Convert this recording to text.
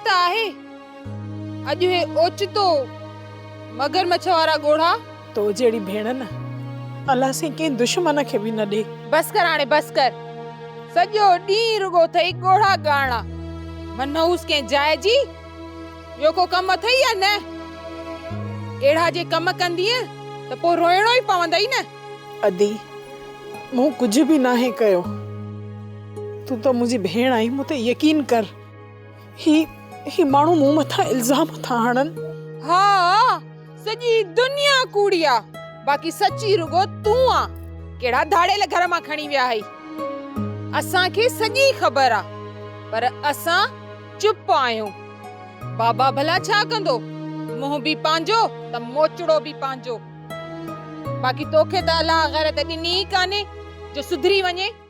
ته آهي. اڄ هي اوچتو مگرمڇ وارا ڳوڙها. تو جهڙي ڀيڻ نه الله سائين ڪنهن دشمن کي به نه ڏي. بس ڪر هاڻي بس ڪر. سڄو ڏينهن رڳو اٿئي ڳوڙها ڳاڙڻا. منحوس ڪنهن جاء جي. ٻيو ڪو ڪم اٿئي يا نه؟ اهڙا جي ڪم ڪندينء ته پوء روئڻو ئي پوندئي نه. ادي، مون ڪجهه به ناهي ڪيو. تون ته منهنجي ڀيڻ آهين، مون تي يقين ڪر. هي هي ماڻهو مون مٿان الزام ٿا هڻن. ها، سڄي دنيا ڪوڙي آ، باقي سچي رڳو تون آن. ڪهڙا ڌاڙيل گهر مان کڻي ويا هئي. اسان کي سڄي خبر آ، پر اسان چپ آهيون. بابا ڀلا ڇا ڪندو؟ منهن به پنهنجو ته موچڙو به پنهنجو. باقي توکي ته الله غيرت ڏني ئي ڪانهي جو سڌري وڃين.